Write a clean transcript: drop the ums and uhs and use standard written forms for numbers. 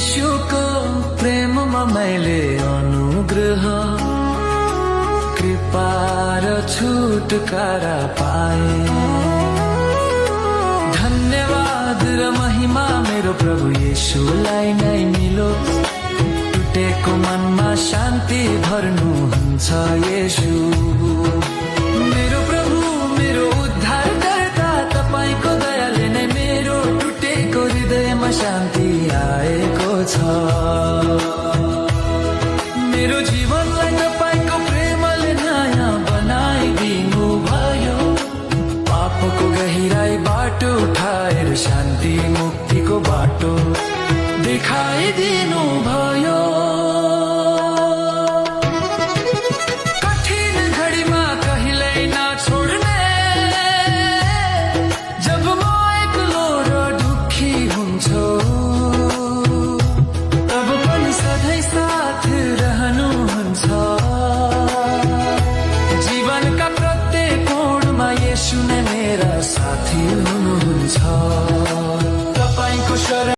यीशुको प्रेममा मैले अनुग्रह कृपा र छुटकारा पाए। धन्यवाद र महिमा मेरो प्रभु यीशुलाई नै मिलो। टुटेको मनमा शान्ति भर्नुहुन्छ यीशु। मेरो प्रभु मेरो उद्धारकर्ता, तपाईको दयाले नै मेरो टुटेको हृदयमा शान्ति आएको छ। मेरो जीवनलाई तपाईको प्रेमले नयाँ बनाइदिनु भयो। पापको गहिराईबाट उठाएर शान्ति मुक्तिको बाटो देखाइदिनु भयो। कठिन घडीमा कहिल्यै नछोड्ने, जब म एक्लो र दुखी हुन्छु तब पनि सधैँ साथ रहनुहुन्छ। जीवनका प्रत्येक कोणमा येशू नै मेरा साथी हुनुहुन्छ।